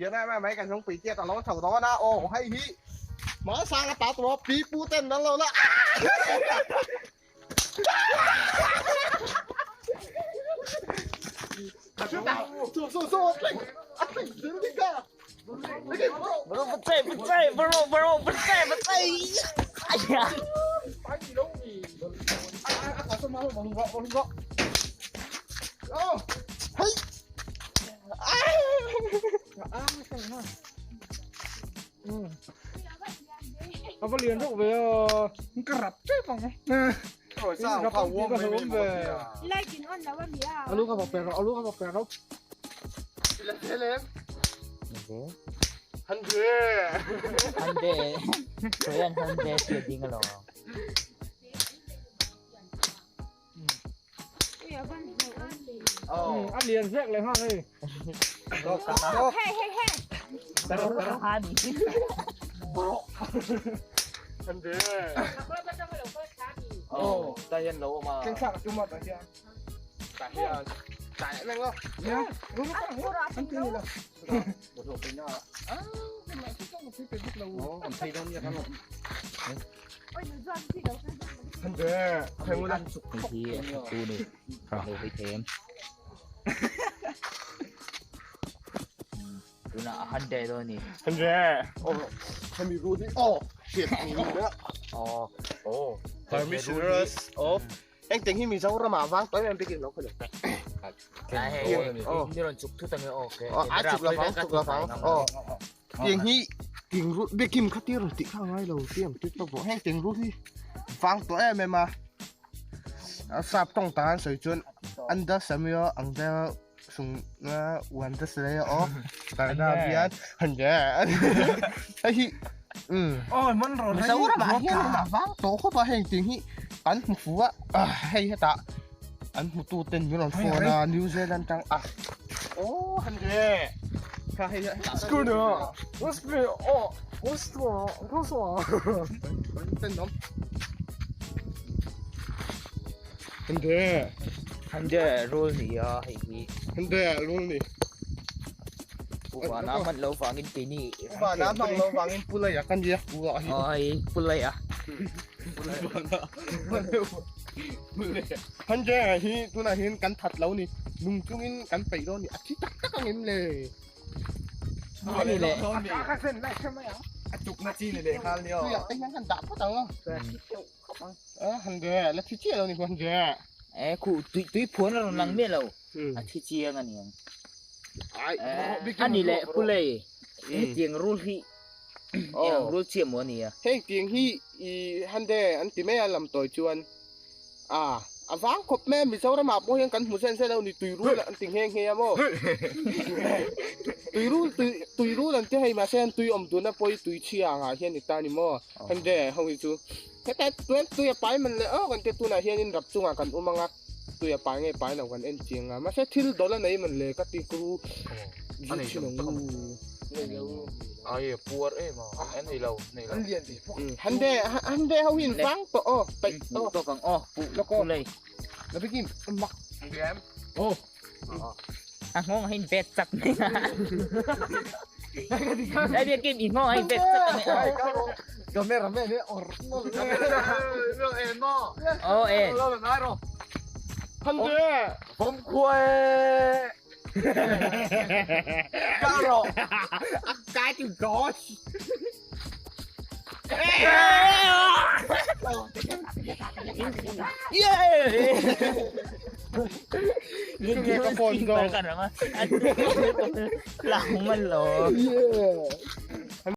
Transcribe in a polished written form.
Lian em em mai kan zungpui tiat a lo chho dawn a, aw hei hi hmasang a ta tawh a pi pu ten an lo la A va lian reuh ve a, ka rap tep ang. Rap ang tih ka hlauhawm ve. Light in on lo a mi a. A lu ka va per rawh, a lu ka va per rawh. Hande. Korean hande tia ding alawm. A lian zek leh nghal hei. Hey hey hey. Oh, ta hian lo awm a. Thleng thlak a tum a tah hian. Tah hian. Tah em em lo. Nia, ru ru ru an ti ni lo. Hei hi a tu ni. Lo hei thei em. Tunah a han daih dawn a ni. Aw. Permissioners of Engteng hi Mizoram ah vang tawi em bikin lo khaw leh. Ai hei ni rawn chuk thut ange aw ke. A chuk la vang chuk la vang aw. Tiang hi tiang rul bikin kha tir tih kha ngai lo tiang ti to pawh heng tiang rul hi vang tawh em em a. A sap tawng tan sawi chuan under Samuel ang deuh sung na uan te sele aw. Tarna bian han ge. Hei hi Oi man ro rei. Mizoram ah hian a vang tawh khawp a heng tiang hi kan hmu fu a hei hetah an hmu tu ten min rawn phone a New Zealand tang a aw han ge kha hei hetah Scooter Osprey aw Ostra Ostra ten awm han ge Han ge rul ni a hei hi. Han ge rul ni. Uvana hman lo vangin keini Uvana hmang lo vangin pulai a kan nia pula hi. Oi pulai a. Han je hi tunah hian kan that lo ni nung chungin kan peih dawn ni a thi tak tak ang em le. Ani le. Ka sen lai kha mai ang. A tuk na chi ni le khal ni o. Tuiah te hian kan dah phawt ang a. A han ge la thi chiah lo ni han ge. E khu tui tui phuan a rawn lang miah lo. A thi chiang a niang. Ani leh pulei hetiang rul hi eng rul chiah maw a nia. Heng tiang hi i hande an ti mai a lam tawi chuan a a vang khawp mai a Mizoram ah pawh hian kan hmu zen zen lo ni tui rul an ti nghe nghe a maw tui rul tui tui rul an ti hei mahse an tui awm dun a pawi tui chhia ang ah hian ni ta ni maw hande ho hi chu heta tui tui a pai man leh awk an ti tunah hianin rap chungah kan awm ang a. Tui a pai nge pai lo kan en chiang a, mahse thil dawlh a nei man le ka ti kru zu thin ang u. Nei lo. Ai puar em a, a nei lo, nei lo. An lian ve bawk. Hande, hande ho hi in vang tawh aw, peih aw. Tawk ang aw, pu lawk aw. Lei. La bikin, mak. Em. Oh. A nghawng a in bet chak mai a. Lai biakin i nghawng a in bet chak mai a. Camera man hi or Oh en. Hande. Bom khua e. Ka ro. A kai tu gosh. Nghe ka phone go. Lau man lo. Yeah.